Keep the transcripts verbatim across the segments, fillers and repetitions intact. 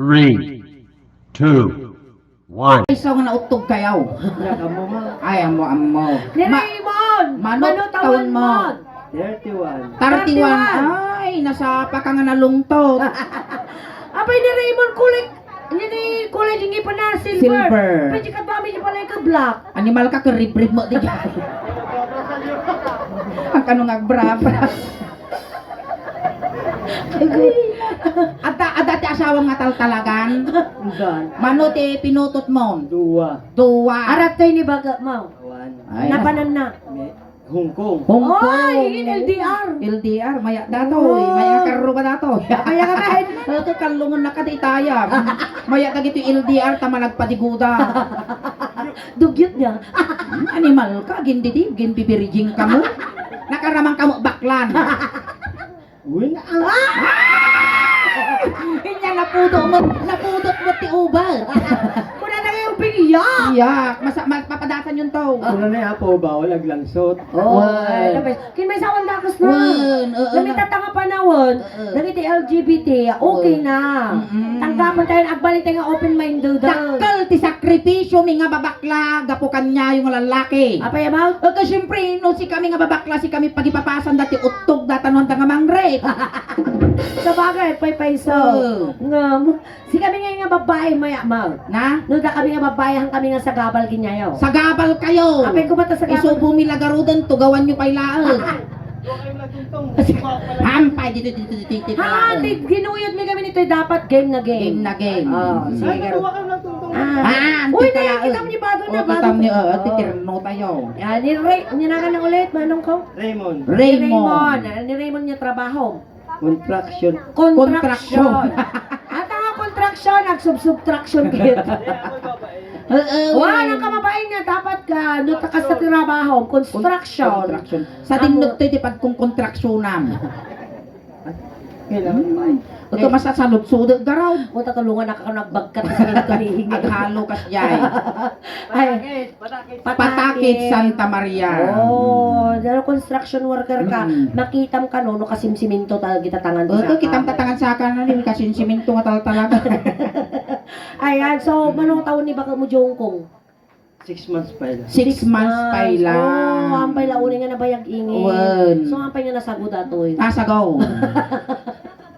Three, two, one. Ay, so nga nauttog kayo. Ay, ammo, ammo. Ni Ma-, Raymond! Mano taon mo? Thirty-one. Thirty-one. Ay, nasapa ka nga nalungtot. Apay ni Raymond, kulay, ni, ni kulay di ngipen na silver. Silver. Pwede ka ba, may pala ka black? Animal ka, karibrib mo, di ka. Ang kanong agbra-bra. Adda, adda ti asawam nga taltalagan? Mano ti pinutot mo? Dua. Dua. Arat tayo ni baga mo. One. Ay, napanan na. Hong Kong. Hong Kong. Ay, in L D R. L D R, maya datoy, maya karro ba datoy? Maya ka, Ben. Ito, kalungan na ka di itayam. Maya dagito L D R, tama nagpadiguda. Dugyot niya. Hmm, animal ka, gindidi, ginbibirjing ka mo. Nakaramang ka mo, baklan. Win, ah! Inya napudo mo, napudot mo ti uber. Kuna na kayo, ubing, iyak! Iyak, masa-, ma-, papadasan yun to. Kuna na yung apo, bawal aglangsot. Oh, ay, tapos, kin may sawang dakos na. Wen, oo, na. Namitatanga panahon, oo. Dagiti L G B T, okay na. Mm-mm. Tanggapan tayo, agbalik tayo nga open-minded. Dakkel ti sakripisyo, mi nga babakla, gapu kaniayo nga lalaki. Apay, amaw? Eh, ka, siyempre, no, si kami nga babakla, si kami pagipapasan dati uttog, datano anda nga mangrep. Sabagay, paypayso. Oo. Nga, Si kami nga nga babae, maya, ma. Na? No, da kami nga babae, han kami nga sagabal, ginyayo. Sagabal kayo! Apay ko ba ta sagabal? Isubo mi lagarudan, tugawan nyo pay laeng. Hampay, dito, dito, dito, dito, Ha, dito. Ti-, ginuyod mi kami nito, dapat game na game. Game na game. Oh, sige. Ay, nakuha ka ng tungtong. Ah. Ah, Uy, anti na, pala, kita eh. Mo ni Bado na, Oh, Bado. Kita mo ni, oh, ati Oh. Tirno tayo. Yan, ni Ray-, ni Nana na ulit, manong ko? Raymond. Ni Raymond. Raymond. Ah, ni Raymond niya trabaho. Contraction. Contraction. Contraction. Ata nga contraction, nagsubsubtraction kit. Oo, Wa, eh. Nang kamabain nga, dapat ka, no, ta kasta trabaho, construction. Construction. Sa Amo. Dinno to'y di pagkongkontraksyonan. Kailangan ba? Ito, eh. Masasalubsudek, garaw. Mo, tatulungan na ka nagbagkat sa kalihingan. Aghalo kas jay. Ay. Patakit. Patakit Santa Maria. Oh, dahil construction worker ka, Mm. makitam ka, no, no, kasimsiminto ta-, gitatangan Oh, sa ito, kitam kanan. Tatangan sa kanan, din, kasimsiminto nga tal-, talaga. Ayan, so, manong taon ni baka mo, Jongkong? Six months pa ila. Six months pa ila. Oh, ampay la uni nga nabayag ingin. Wen. So, ampay nga nasago datoy. Nasagaw.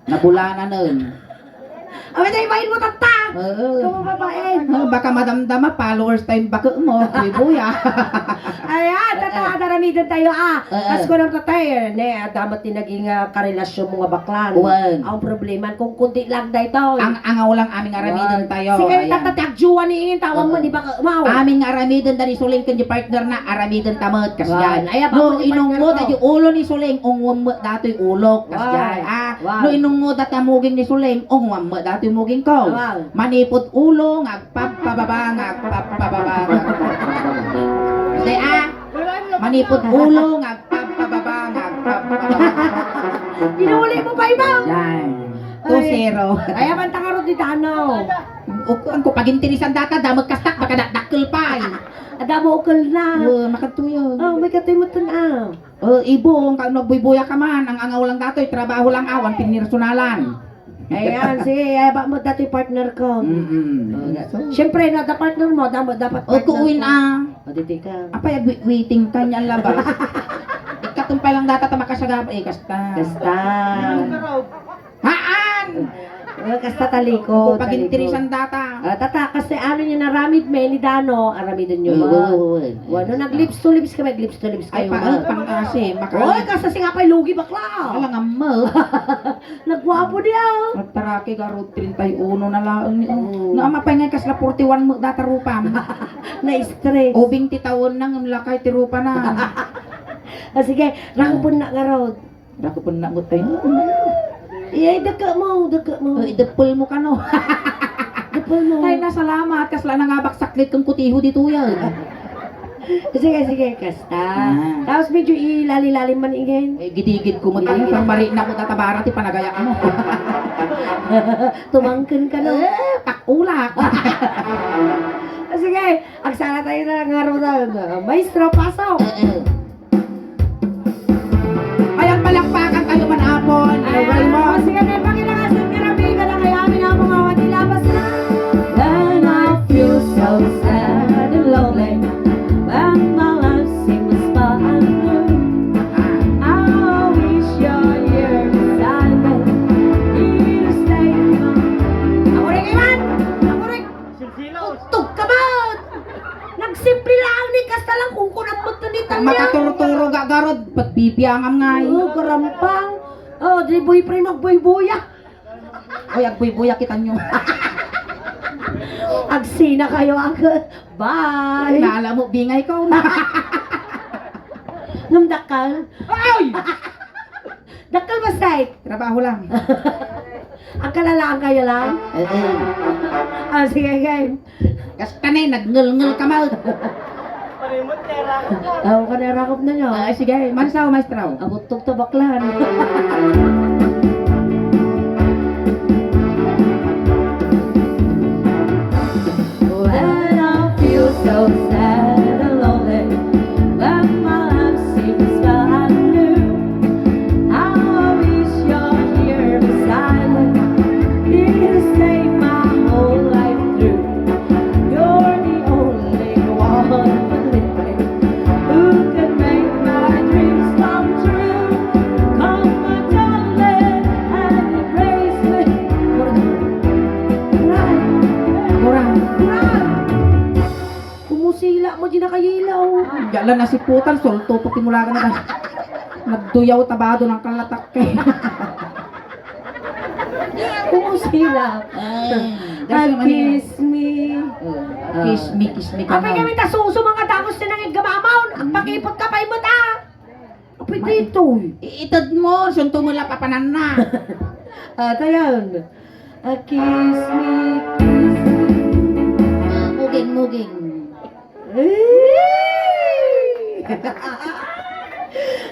Nabulananen. Awi tayo, bain mo, tatta! Oo. Ikaw, babae. Ah, baka madamdama, followers time baka mo. Kuy buya. Ayan, tata, Oo. Adaramidan tayo, ah. Oo. Kas ko nang tatay, ne, damat ti naging, ah, karelasyon mo nga baklan. Wen. Ang problema, kung kundi lang daytoy. Ang, ang ulang aming aramidan Wen. tayo. Sige, ayan. Tata, tagjuan ni ingin, tawag mo, Oo. di ba, ka-, wow. Aming aramidan, dani suling, kan di partner na, aramidan tamat, kas Wen. yan. Ay, No, abang ni inong partner mo, ko. dadi ulo ni suling, ungwam mo, datoy ulok, kas Wen. yan. Ah, Wow. No inungngoda ti amuging ni Suleng, ungwam met datoy muging ko. Wow. Manipud ulo nga agpabpababa, nga agpabpababa, nga agpabpababa. Kasi, ah, manipud ulo nga agpabpababa, nga agpabpababa. Inuli mo pa, ibaw? Yan. Ay. Two zero. Ay, abang tangarod di tano. Uk-, ang ko pagintirisan data, damag kastak, baka da-, dakkel pa, eh. Adamo ukel na. Oo, makatuyo. Oh, may katuy mo tun, ah. Oh, ibo, ang ka-, nagbuybuya ka man, ang angaw lang datoy, trabaho lang awan, pinirsonalan. Ayan, sige, ay, ba mo datoy partner ko? Mm-mm. Oh, da-, So, siyempre, no, da partner mo, da-, dapat O, partner kuwin, ko. ah. O, di, di ka. Apay, ag-, waiting ka niya, labas. Ikatumpay lang data, ta makasagaba, eh, kasta. Kasta. Haan! Eh, kasta taliko, Kung pag-intirisan taliko. data. Ah, tata, kasi ano niya naramid, may ni Dano, aramidin niyo, Oo, ma. oo, oo, eh. Wano, nag-lips to lips kami, lips to lips Ay, kayo, pa-, ma. pang-, ah, si, maka- Oy, kasta si nga pa'y lugi, bakla. Alang amma. Nagwapo di, ah. Nagtaraki ka, road treinta y uno na laang ni, oh. Oo. Naama pa nga kasla forty-one mo, data rupam. Na-stress. O, twenty taon na, ngem lakay ti rupa na. Ah, sige, rakupon na nga road. Dako pun na mo tayo. Iyay, daka mo, daka mo. Ay, idepel mo kano. Depel mo. Ay, nasalamat. Kasla na nga baksaklit kang kutiho dito yan. Sige, sige, kasta. Ah. Tapos medyo ilali-lalim man, ingay. Eh, gidigid ko mo tayo. Gidigid. Pang mari na mo tatabara ti panagayak mo. Tumangken ka, no? Eh, pakulak. Sige, agsala tayo na nga rodan. Maestro, pasok. Eh, eh. Ayan, palakpakan tayo man apon. Ayan. Raymond. O, sige, may pangilangasan nga rabigan na kaya amin ang mga wadi labas Katurturo nga garud, pagbibiangam ngay. Oo, karampang. Oh, di boyfriend mo, buybuya. Oy, agbuybuya kita nyo. Agsina kayo, ag-, bye. Nala mo, bingay ko. Ngem dakkel. Ay! Dakkel ba, say? Trabaho lang. Agkalalaan kayo lang? Eh, eh. Ah, sige, game. Kasta na eh, nagngelngel ka, Mal. Aw, ka na rakop na niya. Ah, sige, mansaw, maestro. Abot tog tabaklan. When I feel so sad and lonely, when my life seems brand new, I wish you're here beside me. You save my whole life through. You're the only one living who can make my dreams come true. Come, my darling, and embrace me. Run! Run! Run! Kumusila mo, di nakayilaw. Gala nasiputan, sulto pa timulagan na. Nagduyaw tabado ng kalatak eh. Kumusila. Ay, Ah, kiss me. Oh, kiss me, kiss me ka Apay na. Kami ta suso, mga dagos na nangiggamamaon. Ang pakipot ka pa imot, ah. Apay Ma- dito, eh. I-, ited mo, sunto mo lang papananna. Ah, tayan. Ah, kiss me, kiss me. Ah, muging, muging. Eh!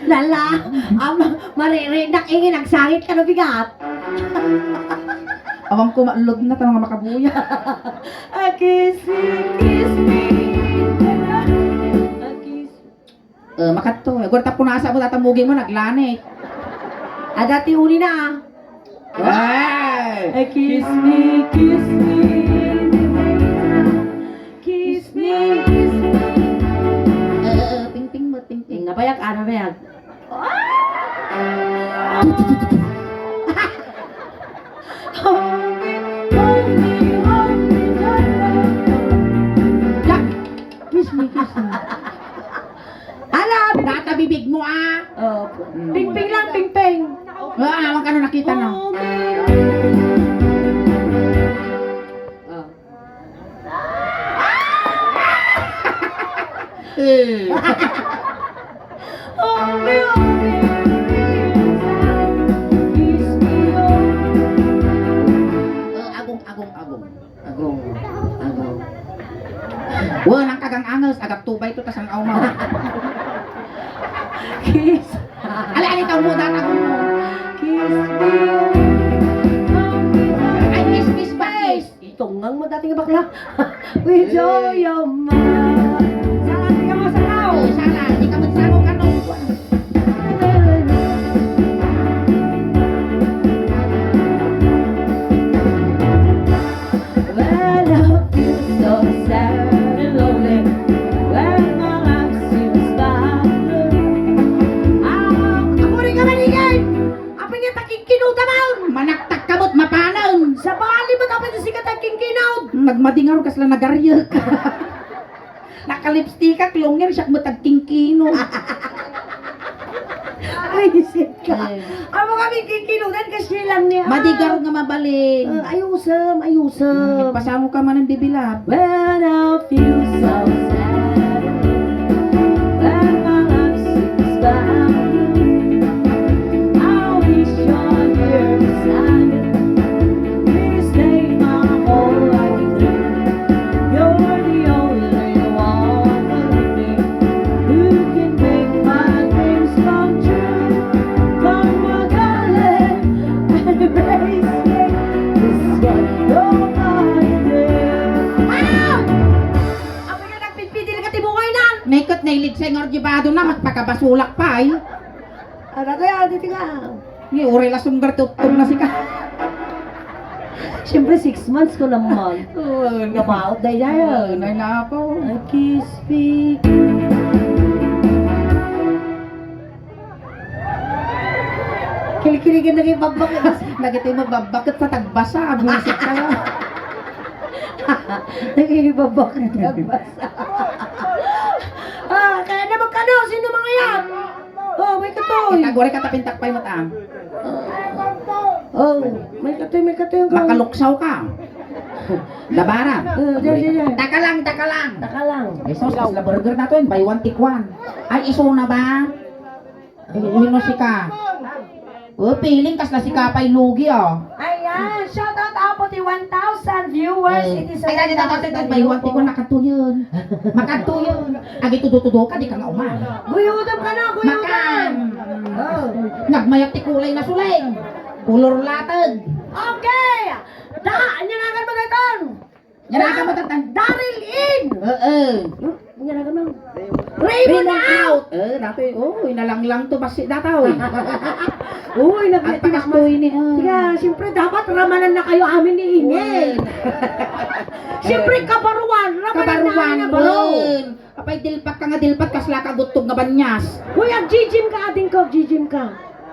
Lala, am, maririnak ingin, agsangit ka no bigat. Awan ko, maulog na, tanong nga makabuya. Ah, kiss me, kiss me. Ah, kiss Eh, makadto. Agor ta punasa mo, tatamugin mo, naglanek. Ada ti uni na, ah. Ay! Eh, kiss me, kiss me. Kiss me, kiss me. Eh, eh, eh, pingping mo, pingping. Napayak, ah, napayak. Hold me, hold me, hold me, darling. Kiss me, kiss me. Alam! Data bibig mo, ah! Oh, pingping lang, pingping. Ah, awan ka na nakita na. Oh, baby. Oh. Eh. Oh, baby. Kiss me, oh. Oh, agong, agong, agong. Agong, agong. Wa, nang kagang anges, agak tubay to, tasan aw mo. Kiss. Ali, ali, tao mo, datang mo. Kiss me. Ay, kiss, kiss, ba, kiss. Itungang mo dating bakla. With joy of mine. Sala, di ka mo saraw. Sala, di ka mo saraw, kanong. When I feel so sad and lonely, when my life seems dark blue, ah, ako rin ka maligay! Apay nga takingkinuda man! Manaktak ka mo't mapanen! Sa bali mo, dapat sika takingkinud! Nagmadingar, kasla nagaryek. Nakalipstikak, lungir, siak met agkingkino. Ay, isip ka. Eh. Amo kami kingkinudan, kasi lang niya. Madigar nga mabalin. Ah, ayusem, ayusem. Hmm, pasango ka man ang bibilab. When I feel so sad, when my life seems bad, I wish you're here beside me. Please take my whole life through. You're the only one for me who can make my dreams come true. Come, my darling, and embrace me. This is what your body did. Ah! Apay nga nagpidpidil ka ti bungay nan? Naikot na ilidsay nga orgibado na, magpakabasulak pa, eh. Ano kaya, dito nga? Ni, uray la sumber, tutog na sika. Siyempre, six months ko naman. Oo, napaot na yan. Oo, nanapaw. I kiss me. Kilikiligan na kayo, babak. Nagitay mo, babakit sa tagbasa. Buisit ka na. Naging babakit, tagbasa. Ah, kaya naman ka, no? Sino Uy. Tagore ka tapintak pay met, ah. Oh, may katoy, may katoy ang Makaluksaw ka. Labaran. Eh, diyan, diyan, diyan. Taka lang, taka lang. Taka lang. Jesus, kasla burger na to, buy one, take one. Ay, iso na ba? Uy, no sika. Oh, feeling kasla sika pay lugi, oh. Ayan, shout out, Apo, ti one thousand viewers. Eh. It is a Ay, dali, dali, dali, dali, one thousand may one, view. Tikon, makatuyon. Makatuyon. Agi tudo-tudo ka, di ka nga uman. Guyudom ka na, guyudom. Makan. Oh. Nagmayat ti kulay na suleng. Kulor latag. Okay. Da, anya na agad mo dayton? Yan ang kamatan. Daryl in! Oo. Yan ang kamang. Raymond Raymond out! Out! Eh, dati, oh, inalanglang to, basi dataw. Uy, nag- At pakas to ini, ah. Tiga, siyempre, dapat ramanan na kayo amin ni Ingay. Uy. Siyempre, kabaruan, ramanan na Kabaruan, amin na baro. Uy. Apay, dilpat ka nga dilpat, kasla ka guttog nga banyas. Uy, ag-gym ka, ading ko, ag-gym ka.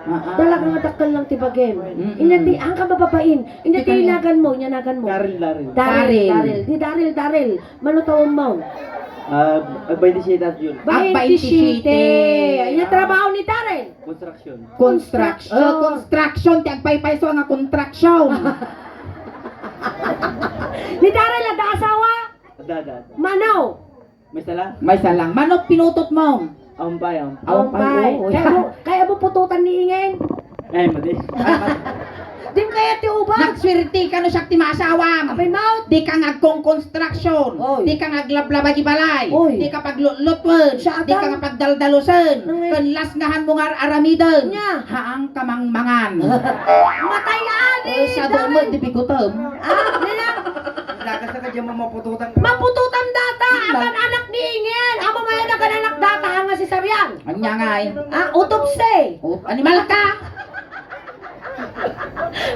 Ah, ah. Talaga nga dakkel lang ti bagim. Mm-mm. Inyati, ang kabababain. Inyati, Ikaw, inagan mo, inyanagan mo. Daryl, Daryl. Daryl, Daryl. Daryl. Di Daryl, Daryl. Mano taon mo? Ah, ah, twenty-seven at yun. Ah, twenty-seven. Twenty-seven. Anya trabaho ni Daryl? Construction. Construction. Construction. Oh, construction. Ti agpaypayso nga construction. Ni Daryl, ada asawa? Ada, ada, ada. Mano? Maysa lang? Maysa lang. Mano pinutot mo? Awan pay, awan pay. Awan pay, oo. Kaya mo, kaya mo pututan ni Ingen? Ay, madi. Di kaya ti ubas. Nagswerte ka no siak ti maasawam. Apay, maut. Di ka nga agkon-construction. Oy. Di ka nga aglablaba iti balay. Oy. Di ka paglutlutoen. Siya, di ka nga pagdaldalusen. Nangay. Ken las nga han mo nga ar-aramiden. Nya. Haang kamangmangan. Matay ani, eh, sa Daryl. Domo, di bigutem. Ah, nila. Dakas na ka dyan, mapututan ka. Mapututan data, akan anak ni Ingen. Amo mayan akan anak data, nga si Sarian. Anya nga, eh. Ah, utopsi. Oh, animal ka.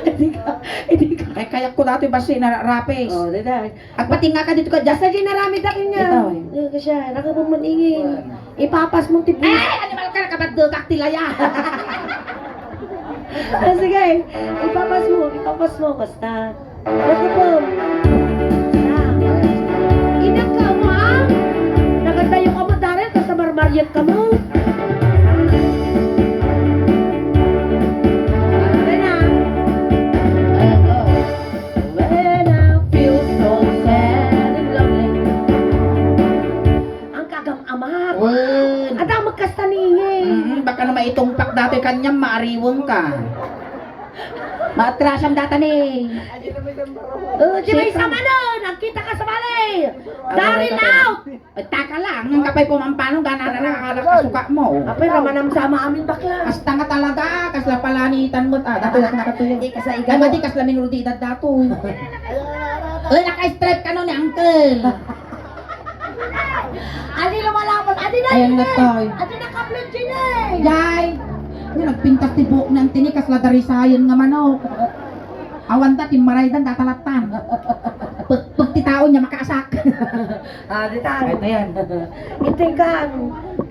Hindi ka, hindi ka. Kay kayak ko dati, basi nararapis. Oh, di dahil. Agpatingga ka dito ka, Jas. Sa ginaramid akin nga. Ito, eh. Ano ka siya? Nakabang maningin. Ipapas mo, tipi. Eh, animal ka, nakabagdugak, tilaya. Ah, sige. Ipapas mo, ipapas mo, basta. Basta po. Basta. Inak ka mo, ah? Nagadayo ka mo, Daryl, basta marmaryat ka mo. Ano na? When I feel so sad and lonely. Ang kagam-amak. Wen. Ada magkasta ni Ingay. Mm, baka na maitungpak dati kanyam, maariweng ka. Maatrasam data ni. Oh, di may sama nun. Nagkita ka sa balay. Daryl out. Ay, taka lang, nang kapay pumampano, gana na lang, akala ka suka mo. Apay, ramanam sama amin bakla. Hasta nga talaga, kasla palanitan mo, ah, dati lang nakatuyo. Hindi ka sa Ay, igamo. Madi, kasla minor de edad dato. Uy, naka-stripe ka no ni Uncle. Adi lumalapas, adi na Ayan yun na eh. Tayo. Adi na kablod yun eh. Jay, ano, nagpintas ti buhok ni Auntie ni, kasla darisayan nga manok. Awan ta, timmaraydan, datalatan. Pag, pag ti tao niya, makaasak. Ah, di ta. Ay, ito yan. Ito yung kan.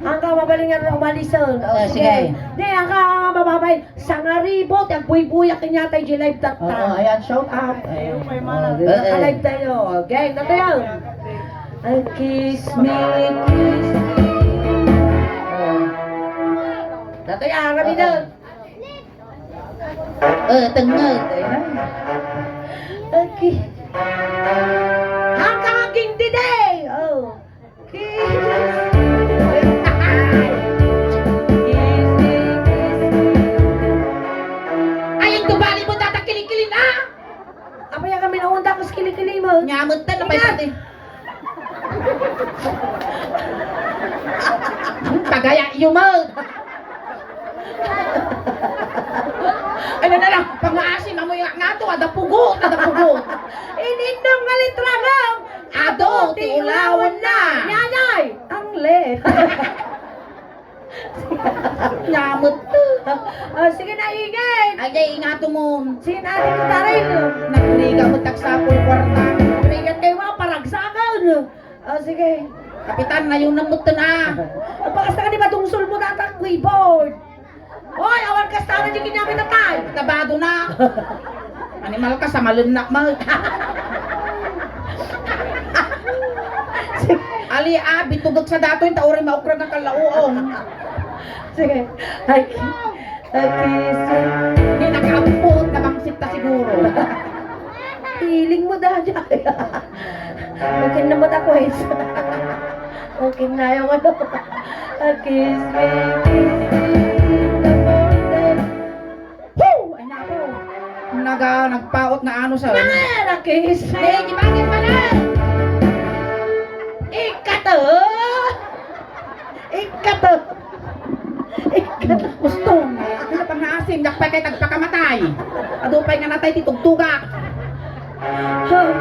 Ang ka mabalingan na umalison. O, ah, sige. Sige. Di, ang ka mababay. Sangaribo, ti agbuybuyak kanya tayo, di live tatta. Oo, ayan, shout out. Ayun, may mana. Oo, di, eh. Naka-live tayo. Okay, na tayo. Ay, kiss me, kiss me. Oh. Datoy, ah, kami na. Oo. Eh, tengngeg. Ayan. Okay. Hanggang aging today. Oh. Kiss. Kiss me, kiss me. Ay, ito bali mo, tata, kilikili na. Apa yan kami naunta, kus kilikili mo? Nyamot ta, napay Ina! Pati. Pagaya, yumag! Ano na lang, pangaasim, amoy nga, nga to, ada pugot, ada pugot. Inindong nga litra nga, ado, ti ulawan na. Nanay, ang let. Nyamot to. Oh, sige na, Ingay. Ay, di, ingato mo. Sige na, Ate Kutaril. Nagriga mo, tagsapul kwarta. Nagriga kayo, mga paragsakan. Oh, sige. Kapitan, nayon na mo to na. Ang bakas na ka, di ba, tungsul mo, tatak, keyboard. Oy, awan ka sana, di kinamit, tatay. Tabado na. Animal ka, sa malunnak mo. Ali, ah, bitugag sa datoy, ta uray maukra na kalauong. Sige. Ay, ay, kiss me. Hindi, nakaampun, nabangsit na siguro. Feeling mo, Dada. Okay na mata ko, eh. Okay na yung ano. A kiss me, kiss me, the golden. Woo! Ay, naku. Naga, nagpaot na ano sa Nana, kiss me. Di, di bakit pala? Ikato! Ikato! Ikato! Gusto. Ano pang naasim? Dakpay kay tagpakamatay. Adu pay nga natay ti tugtugak. Huh.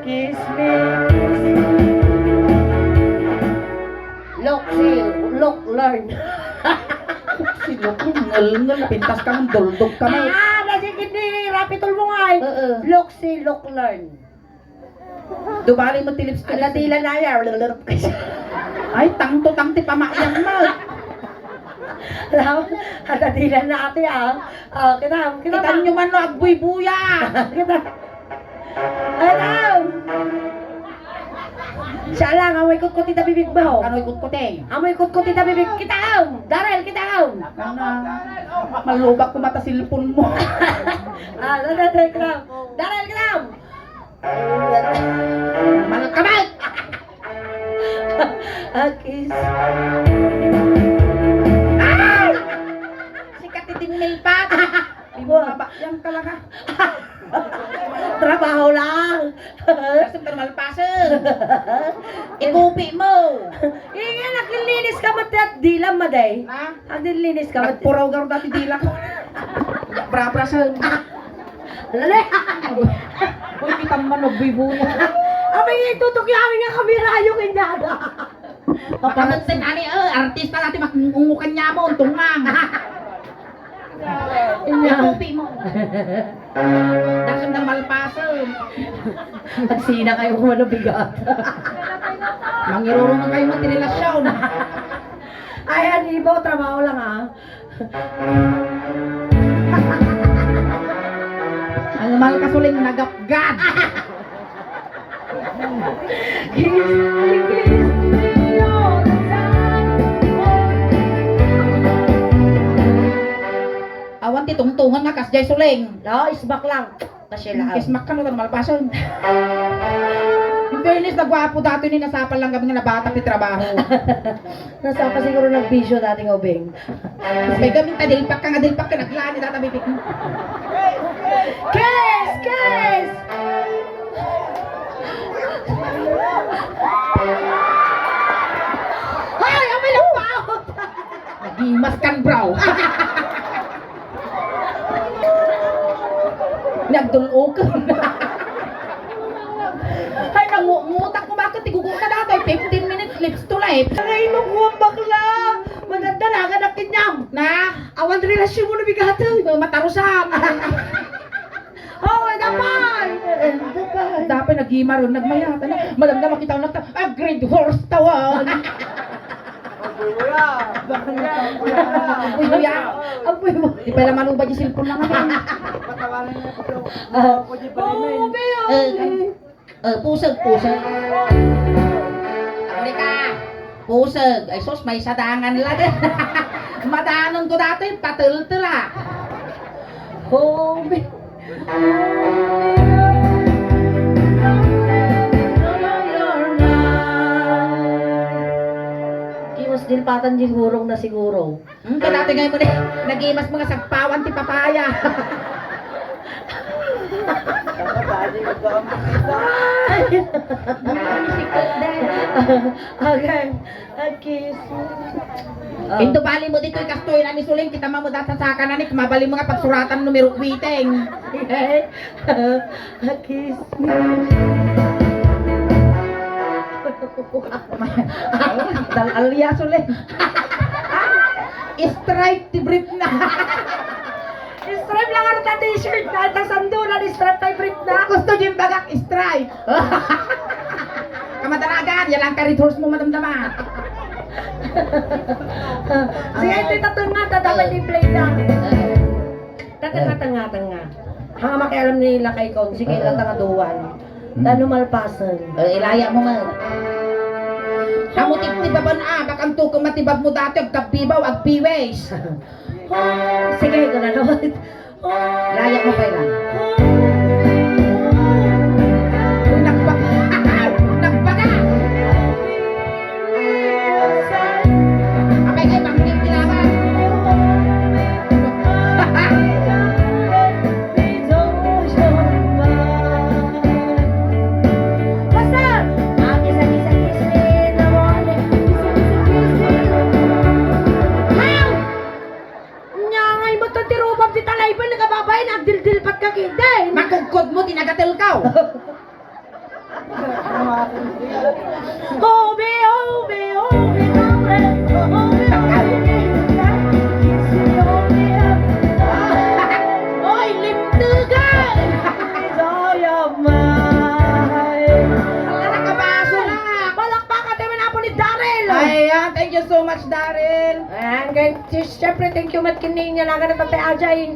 Kiss me, kiss me. Look, see, look, learn. Si Look, ngelngel, pintas ka ng duldog ka na. Ah, nasi kini, rapid tulmungay. Oo. Look, see, look, learn. Dubali mo ti lipstick. Ala, dila na ya. Ay, tangto, tangti, pamakyang mo. Alam, ada dila na ate, ah. Ah, kita, kita Kita ba? Nyo man, no, agbuybuya. Kita. Ay, tao. Siya lang, amoy kutkuti ta bibig mo. Ano ikutkuti? Amoy kutkuti ta bibig. Kita, Darrell, kita. Ano? Malubak ko mata cellphone mo. Ah, Darrell, kita. Darrell, kita. Malakabay! A kiss. Ay! Sikat ti timmilpat. Di mo Wa. Mabakyang talaga. Trabaho lang. Dasam ka malpasen. Ikupi mo. Ingay, naglilinis ka, mati at dila, maday. Ha? Naglilinis ka, mati. Nagpuraw garo dati dila ko. Brabrasen. Lali! Uy, kita man, nagbuy-buya. Abay, itutok yung aming nga kamera, yung inyada. Makamatsin, ani, eh, artista dati, makungukan niya mo, untungang. Inya. Kopi mo. Dasam ng malpaso. Agsina kayo kung ano bigat. Mangirurungan kayo mo ti relasyon. Ay, ano, ibo, trabaho lang, ah. Ang malkasuling nagapgad. Kiss me, kiss me all the time. Awan ti tungtungan nga kasjay suling. No, isbak lang. Kasi Hmm, lang. Kismak ka, no, tan malpason. In fairness, nagwapo dati ni nasapal lang kami nga nabatak ti trabaho. Nasapa siguro nagbisyo dati nga ubing. May gamin ta, dilpak ka nga, dilpak ka, naglani data bibig mo. Kiss! Kiss! Hoy! Ang may lampaot! Nagimas kan, bro. Nagdul-ok. Ay, nangungutak ko, bakit tigugo ka dati? Fifteen minutes, lips to lips. Ay, nakuha bakla. Maganda na, agad ang kinyam. Na? Awan relasyon mo na bigatang. Matarusan. Oh, dapat. Dapat nagima ron, nagmayat. Ano? Madam na makita ko nagta-, ah, grade horse tawan. Apoy mo ya. Apoy mo. Di pala maluba di cellphone lang ako. Patawanan niya po daw. Ah. Pwede ba rin na yun? Oo, pero Eh, eh, pusag, pusag. Ako ni ka. Pusag. Ay, sus, may sadangan lang. Madanon ko dati, patel-tel, ah. Hobi. Iwas dilpatan sigurong na siguro. Hmm, kadati nga mo ni, nagimas mga sagpawan ti papaya. Okay. A kiss. Ah. Into bali mo ditoy kastoy na ni Suling, kita mo data sa kanan ni, mabali mo nga pagsuratan numero kwiteng. A kiss. Dal alias ulit. Stripe ti brief na. Stripe lang ang ta t-shirt na, ta sando na, stripe tayo brief na. Gusto niyo yung bagak stripe? Kamadalagan, yan lang ka resource mo, madamdama. Sige, ito yung tatlo nga, ta dapat i-play na. Tatanga, tanga, tanga. Hanga makialam ni Lakay Kong. Sige, Oo. Lang tanga duwan. Hmm. Tano malpasan. Eh, ilaya mo nga. Amo tibtibaban a, bakanto ko matibabmo dati, agkabbibaw, agbiwis. Sige, kunano. Layakmo pay lang. Nagbaga! Nagbaga! Apay kay bangkit ti laban. Basta, ah, kiss, kiss, kiss me, the morning. Kiss, kiss, kiss me. How? Nya, ngay mo to ti rubab ti talayban, nakababain, agdildilpat ka kidi. Makudkudmo ti nagatilkaw. Obi, obi, obi, obi, obi, obi, obi, obi. Oy, limtegan! Joy of mine. Ala, nakabaso na. Palakpakan tayo man apo ni Daryl. Ayan, thank you so much, Daryl. Ayan, guys, siyempre, thank you, Mat, kini nga naganap tayo, Ajay.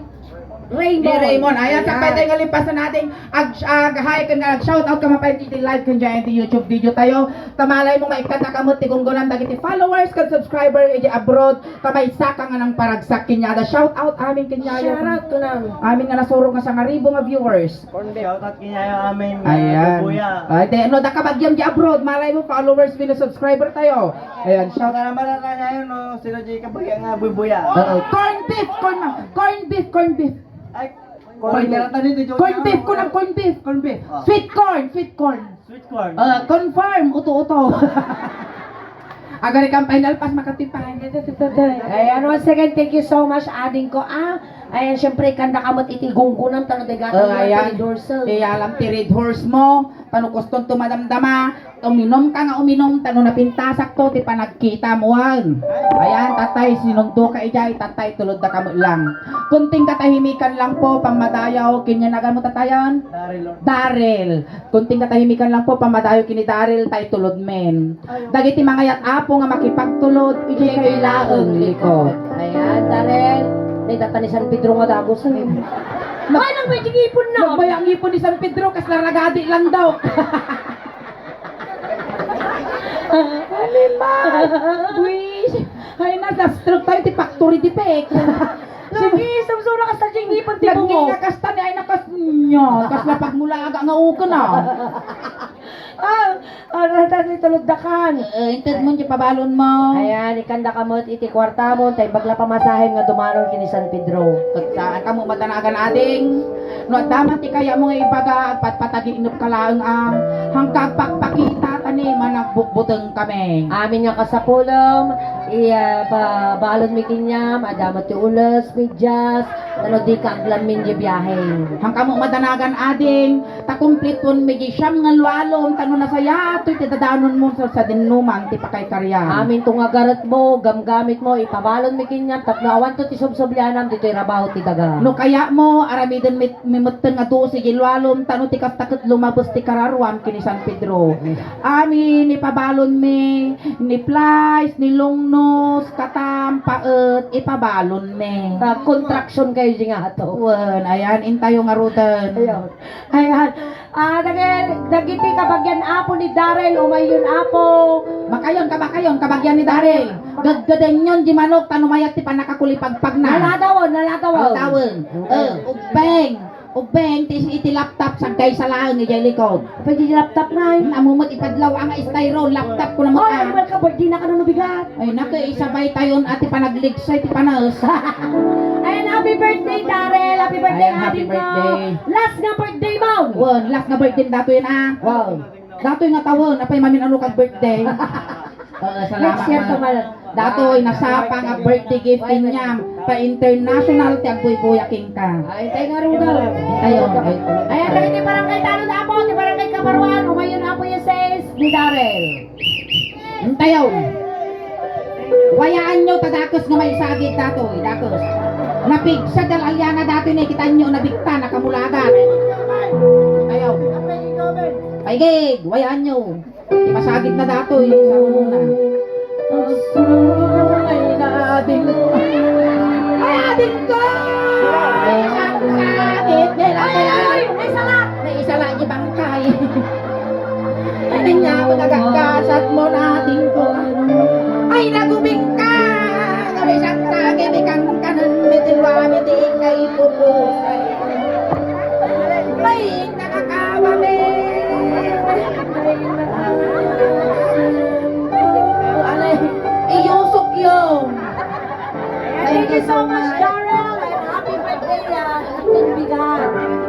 Raymond. Ni Raymond. Ayan, sakbay tayo nga lipasan natin. Ag, ag, hi, kan, ag, shout out ka man pay iti live kan dyan, iti YouTube video tayo. Ta malay mo, maikkan na ka met ti gunggonan dagiti followers kan subscriber iti abroad. Ta maysa ka nga nang paragsak kaniada. Shout out amin kaniayo. Shout out to them. Amin nga nasurok nga sangaribu nga viewers. Shout out kaniayo amin nga Ayan. Kabuya. Ay, te, no, da kabagiam di abroad, malay mo, followers, view, subscriber tayo. Ayan, shout Para mararayan, no? Sino di kabagian nga bubuya? Oo. Corn beef, corn, corn beef, corn beef. Ay, Corn beef. Corn beef, kunang corn beef. Corn beef. Ah. Sweet corn, sweet corn. Sweet corn. Ah, confirm, uto-uto. Agari kang final pass, makatipay. Ayan, once again, thank you so much, ading ko, ah. Ayan, syempre, kanda ka met iti gunggunan, tano dagatan Oh, mo ayan. Ti Red Horse. Ti alam ti Red Horse mo, tano kuston to madamdama. Uminom ka nga uminom, ta no napintasak to, ti panagkitam, wen. Ayan, tatay, sinundo ka idiay, tatay, tulod da ka met lang. Kunting katahimikan lang po, pammadayaw, ken yan, nagan mo, tatayan? Daryl, Lord. Daryl. Kunting katahimikan lang po, pammadayaw ken ni Daryl, tay tulod men. Dagiti mangayat, Apo, nga makipagtulod, idiay kay laeng likod. Ayan, Daryl. May data ni San Pedro nga dagus, eh. Ay, nagbayag ngipon na. Nagbayag ngipon ni San Pedro, kasla ragadi lang daw. Alima! Wish! Ay, nasa stroke tayo, ti factory defect. Sige, sumsura ka sa ngipon, ti bungo. Nagngingakasta ni, ay, nakas-, nya, kasla pagmulaga nga uken, ah. Ah, ah, natan ni tulod dakan. Eh, inted mo, di pabalon mo. Ayan, ikanda ka met iti kwarta mo, tay bagla pamasahem nga dumanon ken ni San Pedro. Ket saan ka mo madanagan, ading? No adda man ti kayatmo nga ibaga, agpatpataginep ka laeng a, hangka agpakpakita ta ni managbutbuteng kami. Amin nga kasapulem, iya, pa-, balonmi kaniam, adda met ti ules, medyas, tano dika aglammin di biahe. Hangka mo madanagan, ading, ta kumplituenmi di siam nga lualom, tano nasayaat toy ti dadanonmo, sadsadinoman ti pakaykariam. Amin to nga garetmo, gamgamitmo, ipabalonmi kaniam, tapno awanto ti subsublianam ditoy rabaw ti daga. No kayatmo, aramiden met-, metten nga dose di lualom, tano ti kasta ket lumabes ti kararuam ken ni San Pedro. Amin, ipabalonmi, ni Flies, ni Lungnos, katam, paet, ipabalonmi. Ah, contraction kayo di nga ato. Wen, ayan, intayo ngaruden. Ayan. Ayan. Ah, dagi-, dagiti kabagian, Apo, ni Daryl, umayon, Apo. Makayon, kabakayon, kabagian ni Daryl. Gedgedenyon di manok, tano mayat ti pannakakulipagpagna. Naladawen, naladawen. Naladawen. Mm. Eh, ubbeng. Ubbeng, ti iti laptop, sagkaysa laeng idiay likod. Pwede di laptop na, eh. Ammom met ipadlaw nga styro, laptop ko naman, Oh, ah. Ay, mal ka, birthday na ka na nabigat. Ay, naku, isabay tayon, ati panagligsa, iti panas. Ayan, happy birthday, Daryl. Happy birthday, Ayan, happy ading ko. Birthday. Last nga birthday mo. Wen, last nga birthday datoy na. Wow. Datoy nga tawen, apay mamin-ano kag birthday. Oo, salamat. Next year man. To, mal. Datoy, nasapa nga birthday gift kaniam, ta international ti agbuybuya kenka. Ay, tay nga rudaw. Ayo, ay. Ayan, dagiti barangay, tano da, Apo, ti barangay Kabaruan, umayon, Apo, yes, ni Daryl. Intayo. Wayaanyo ta dakes nga maisagid datoy, dakes. Napigsa dal aliana datoy, nakitanyo, nabigta, nakamulagan. Intayo. Paigig, wayaanyo. Masagid na datoy, sa una. Ay, naading. Ay, ading ko! Ay, sakit! Ay, ay, ay, ay, sala! May isala, di bangkay. Ano nga, magagagasat mo na, ading ko? Thank you so much, Daryl, and happy birthday, ah, Tun Bigan.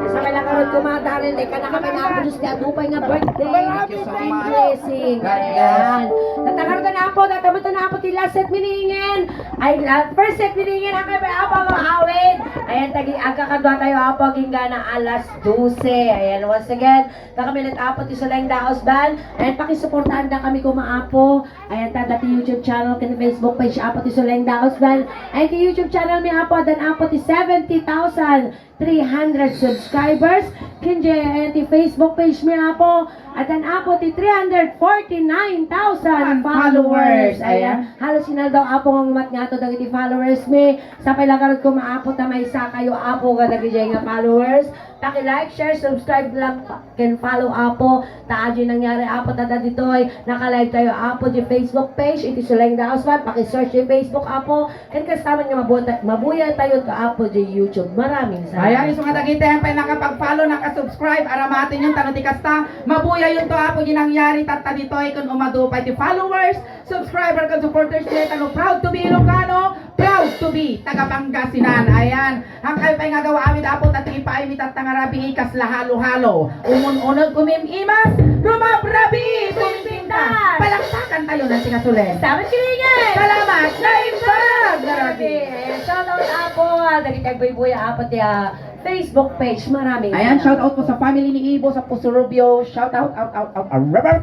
Sa kailangan ko, Daryl, eh, kana ka na ako, Diyos, kaya dupay nga birthday. Thank you so much. Blessing. God bless. Ayan. Natakarga na po, natamat na po ti last set meeting. Ay, la-, first set meeting, ang kaya pa, Apo, ang awit. Ayan, tagi, agkakadwa tayo, Apo, aging gana, alas dose. Ayan, once again, na kami nag-apo ti Suleng Daos Band. Ayan, pakisuportahan na kami, kuma, Apo. Ayan, ta, dati YouTube channel, ken Facebook page, Apo, ti Suleng Daos Band. Ayan, ti YouTube channel mi, Apo, adan, Apo, ti seventy thousand three hundred subscribers. Ken, ayan, ti Facebook page mi, Apo, adan, Apo, ti three hundred forty-nine thousand followers. Followers, ayan. Ayan, halos inaldaw, Apo, nga umat nga to dagiti followers mi. Sapay la garud, kuma, Apo, ta maysa kayo, Apo, kadagiti nga followers. Paki-like, share, subscribe lang pa, ken follow, Apo. Ta adi nangyari, Apo, ta ditoy naka-live tayo, Apo, di Facebook page, iti Suleng Daos Band. Paki-search di Facebook, Apo. Ken kasta man nga mabuya, mabuya tayo to, Apo, di YouTube. Maraming salamat. Ayan, isu nga dagiti pay nakapag-follow, naka-subscribe, aramaten yon, tano ti kasta, mabuya yon to, Apo, di nangyari, tatta ditoy, ken umadu pay ti followers, subscriber ken supporters mi, tano proud to be Ilocano, proud to be taga Pangasinan. Ayan. Hankay pay nga agaw-awid, Apo, ta ti ipaay mi tatta nga rabii, kasla halo-halo. Umun-uneg, umim-imas, rumabrabii, tumimpintas. Palakpakan tayo na ti Suleng. Salamat, Kilingin! Salamat, naimbag nga rabii. Ayan, shout out, Apo, ah, dagiti agbuybuya, Apo, ti, ah, Facebook page. Maraming salamat. Ayan, shout out po sa family ni Ibo sa Puso Rubio. Shout out, out, out, out, out, out.